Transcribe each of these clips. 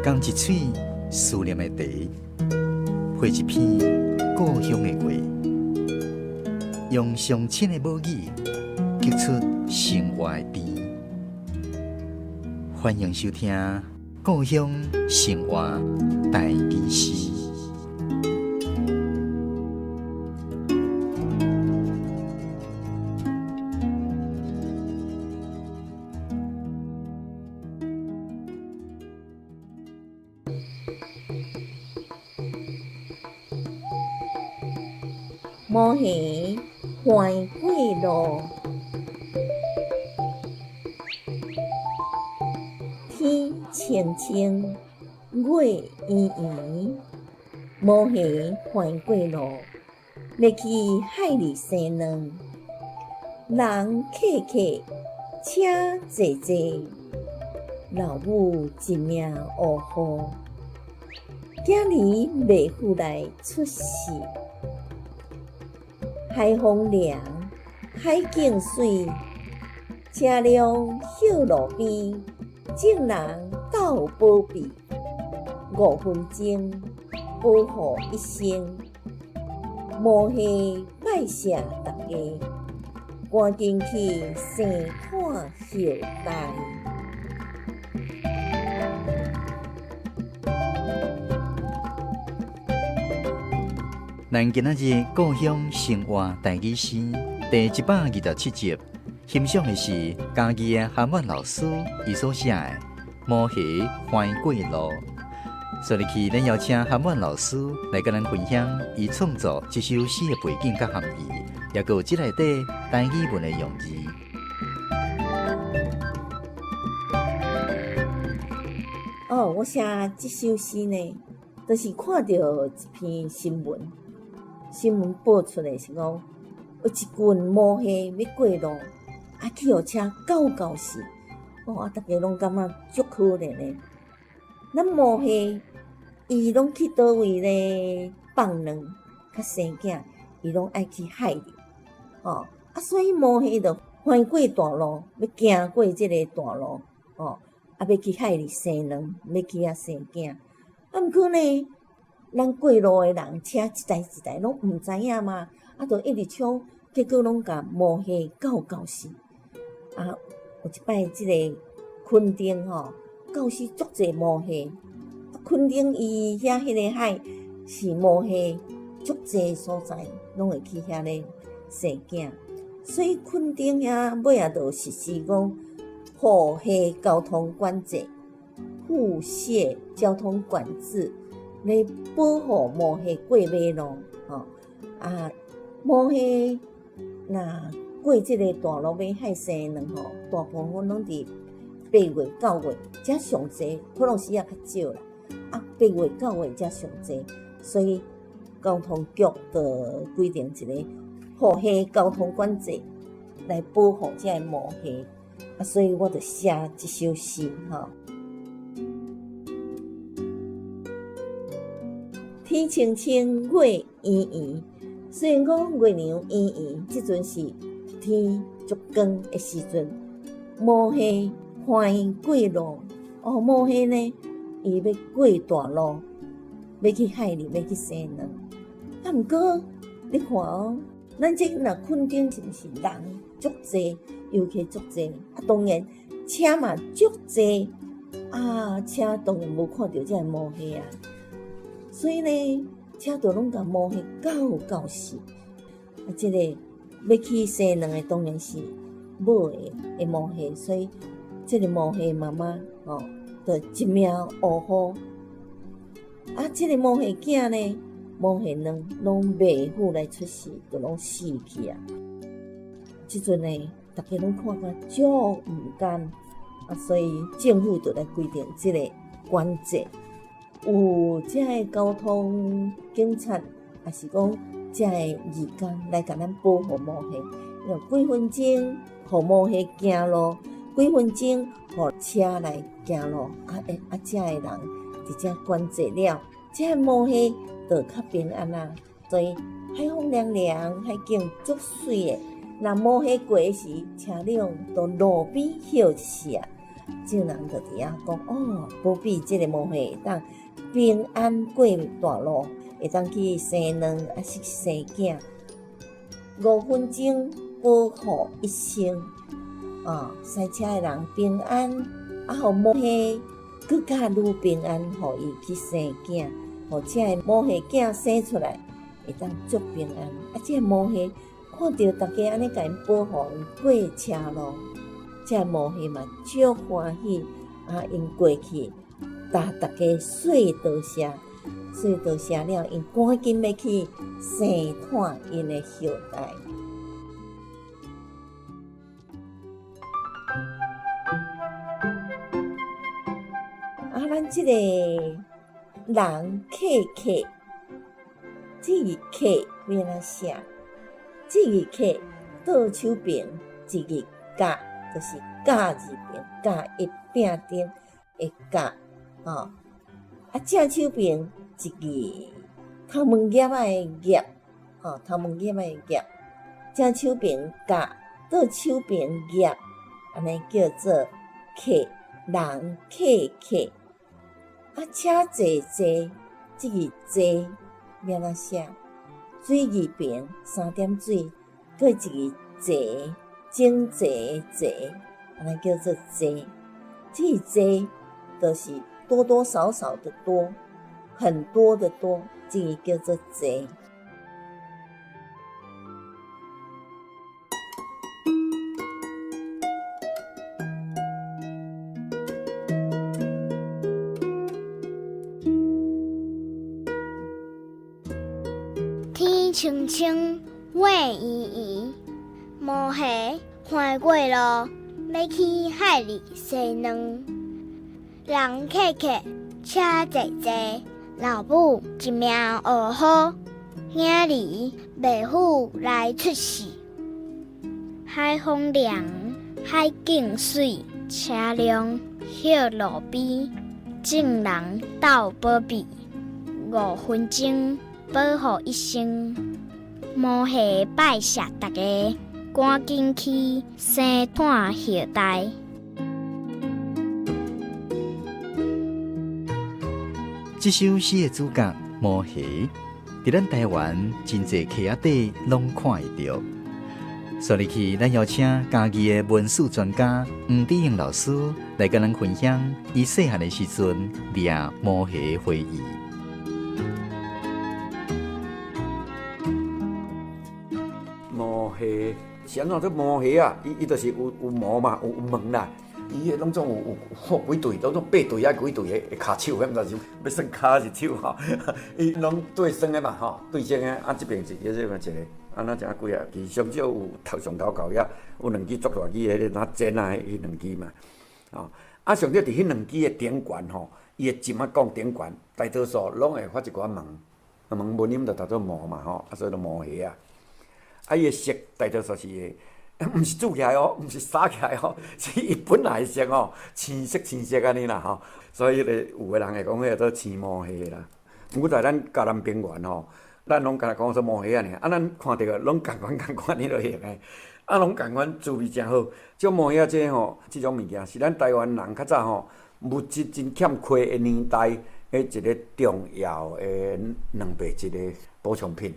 仝一喙思念的茶，配一篇故鄉的話，用上親的母語，激出生活的甜。歡迎收聽《故鄉生活台語詩》。毛蝦橫過路，天清清，月圓圓，毛蝦橫過路，欲去海裡生卵。人客客，車濟濟，老母一命嗚呼，囝兒袂赴來出世。海風涼，海景媠，車輛歇路邊，眾人鬥寶貝，5分鐘保護一生。毛蝦拜謝大家，趕緊去生看後代。咱今仔日故鄉生活台語詩第127集，欣賞的是嘉義的韓萬老師伊所寫的《毛蝦橫過路》。所以去，咱邀請韓萬老師來佮咱分享伊創作這首詩的背景佮含義，也閣有這內底台語文的用字。哦，我寫這首詩呢，就是看著一篇新聞。新聞報出來是講，有一群毛蝦欲過路，啊去予車攪攪死，哦啊，逐家攏感覺足可憐的。咱毛蝦，伊攏去佗位咧放卵，佮生囝，伊攏愛去海裡，哦啊，所以毛蝦就橫過大路，欲行過這个大路，哦啊，欲去海裡生卵，欲去遐生囝。啊，毋過呢，咱過路的人，車一台一台攏毋知影嘛，啊，就一直衝，結果攏共毛蝦攪攪死。啊，有一擺這个墾丁吼，攪死足濟毛蝦。墾丁伊遐彼个海是毛蝦足濟所在，攏會去遐咧生囝。所以墾丁遐尾仔就實施講護蝦交通管制，護蟹交通管制。來保護毛蝦過馬路，吼啊！毛蝦若過這个大路欲海生卵吼，大部分攏佇8月9月才上濟，可能時也較少啦。啊，8月9月才上濟，所以交通局就規定一個護蝦交通管制來保護這个毛蝦。啊，所以我就寫這首詩，吼。天清清，月圓圓。雖然講月娘圓圓，這陣是天足光的時陣。毛蝦橫過路，哦，毛蝦呢，伊欲過大路，欲去海裡，欲去生卵。啊，毋過你看哦，咱這若墾丁是毋是人足濟，遊客足濟？啊，當然車嘛足濟，啊，車當然無看著這个毛蝦啊。所以呢，車就攏共毛蝦攪攪死。啊，這個欲去生卵的當然是母的的毛蝦，所以這個毛蝦媽媽吼，就一命嗚呼。啊，這個毛蝦囝呢，毛蝦卵攏袂赴來出世，就攏死去啊。這陣呢，逐家攏看甲足毋甘，啊，所以政府就來規定這個管制。有遮个交通警察，抑是講遮个義工來共咱保護毛蝦，用幾分鐘予毛蝦行路，幾分鐘予車來行路，啊啊，遮个人佇遮管制了，遮个毛蝦就較平安啊。所以海風涼涼，海景足媠的。若毛蝦過時，車輛就路邊歇一下。眾人就佇遐講哦，保庇這个毛蝦會當平安過大路，會當去生卵，抑是生囝。5分鐘保護一生，哦，駛車的人平安，啊，予毛蝦閣較愈平安，予伊去生囝，予這个毛蝦囝生出來會當足平安。啊，這个毛蝦看著大家按呢共𪜶保護過車路，這个毛蝦嘛足歡喜，啊，𪜶過去，共大家說多謝，說多謝了，𪜶趕緊欲去生湠𪜶的後代。啊，咱這个人客客，這个客欲按怎寫？這个客倒手邊一个甲，就是甲字邊，甲一拼頂的甲，吼。啊，正手邊一个頭毛葉仔的葉，吼，頭毛葉仔的葉，正手邊甲，倒手邊葉，按呢叫做客，人客客。啊，車濟濟，這个濟欲按怎寫？水字邊三點水，閣一个齊，整齊的齊，按呢叫做濟。這个濟就是多多少少的多，很多的多，這个叫做濟。天青青，月圓圓，毛蝦橫過路，欲去海裡生卵。人客客，車濟濟，老母一命烏呼，囝兒袂赴來出世。海風涼，海景媠，車輛歇路邊，眾人鬥保庇，5分鐘保護一生。毛蝦拜謝大家，趕緊去生湠後代。這首詩的主角毛蝦，佇咱台灣真濟溪仔底攏看會著。所以去，咱邀請嘉義的文史專家黃志英老師來佮咱分享伊細漢的時陣掠毛蝦的回憶。毛蝦是按怎？這毛蝦啊，伊就是有毛嘛，有毛啦。伊彼攏總有好幾對，攏總八對抑幾對的跤手，彼毋知是欲算跤抑是手吼。伊攏對算的嘛吼，對算的啊，這邊一個，這邊一個，啊，若誠幾啊？其實上少有頭上頭到遐有兩支足大支的，彼个若尖仔彼兩支嘛，吼。啊，上少佇彼兩支的頂懸吼，伊的針仔管頂懸，大多數攏會發一寡毛，毛文音就當做毛嘛吼，啊，所以就毛蝦啊。啊，伊的色大多數是會。毋是煮起來哦，毋是殺起來哦，是伊本來色哦，青色青色按呢啦吼。所以彼个有的人會講彼个做青毛蝦啦。毋過在咱嘉南平原吼，咱攏干焦講說毛蝦爾，啊，咱看著攏仝款仝款，你就會用的，啊，攏仝款滋味誠好。這毛蝦這吼，這種物件是咱台灣人較早吼物質真欠缺的年代，彼一個重要的蛋白質的補充品。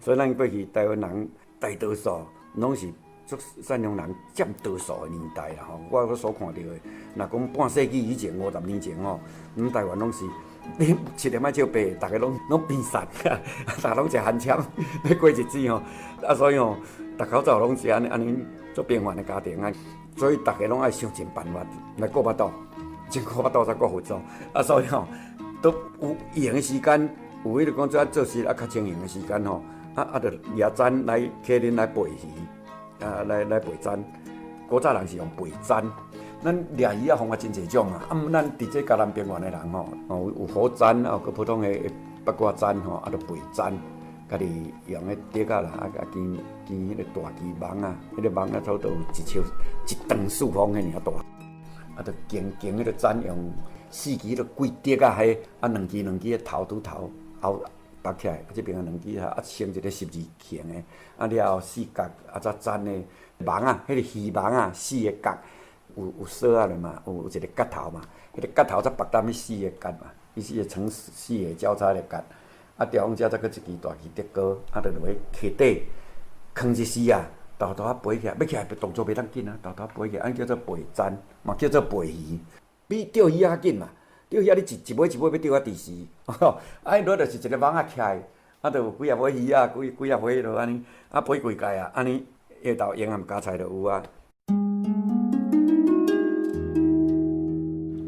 所以咱過去台灣人大多數。攏是足善良人佔多數的年代啦吼，我所看著的，若講半世紀以前、50年前吼，咱台灣攏是你一粒仔笑白，逐家攏貧瘦，逐家攏食番攕欲過日子吼，啊所以吼，逐口早攏是按呢按呢足平凡的家庭啊，所以逐家攏愛想盡辦法來顧腹肚，先顧腹肚才顧佛祖，啊所以吼，都有閒的時間，有彼個講做做事啊較清閒的時間吼。啊，就掠罾來客人來背魚，啊，來背罾。古早人是用背罾，咱掠魚仔方法真濟種啊。啊，咱佇這嘉南平原的人吼，哦有火罾，啊有閣普通的八卦罾吼，啊，就背罾，家己用彼竹仔啦，啊牽牽彼个大支網啊，彼个網仔差不多有一尺一丈四方彼爾大，啊，就牽牽彼个罾用四支彼个桂竹仔，彼啊兩支兩支的頭拄頭拗。拔起來，啊，這邊啊兩支啊，成一个十字形的，啊了後四角啊，才罾的網仔，彼个漁網仔，四个角，有索仔咧嘛，有一个角頭嘛，彼个角頭才縛踮彼四个角嘛，彼四个成四个交叉的角，啊，中央遮再閣一支大支竹篙，啊，就落去溪底，囥一時啊，沓沓仔飛起來，欲起來動作袂當緊啊，沓沓飛起來，按叫做背罾，嘛叫做背魚，比釣魚仔較緊嘛，釣魚仔你一一尾一尾欲釣較直時，啊，伊落就是一个網仔徛，啊，就有幾仔尾魚仔，幾幾仔尾落按呢，啊，飛幾屆啊，按呢下晝閒暗加菜就有啊。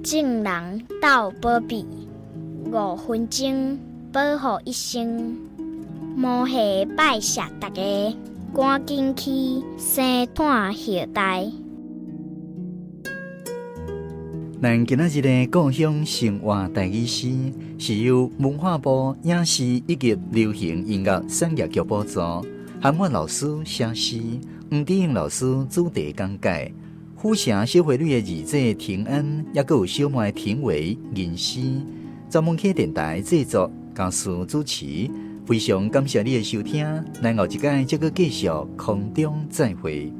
眾人鬥保庇，5分鐘保護一生。魔蝦拜謝大家，趕緊去生炭後代。咱今仔日的故鄉生活台語詩，是由文化部影視以及流行音樂產業局補助，韓萬老師寫詩，黃志英老師主題講解，府城小花女的二姐婷安，抑閣有小妹婷維吟詩，專門客電台製作，嘉思主持，非常感謝你的收聽，咱後一擺再閣繼續空中再會。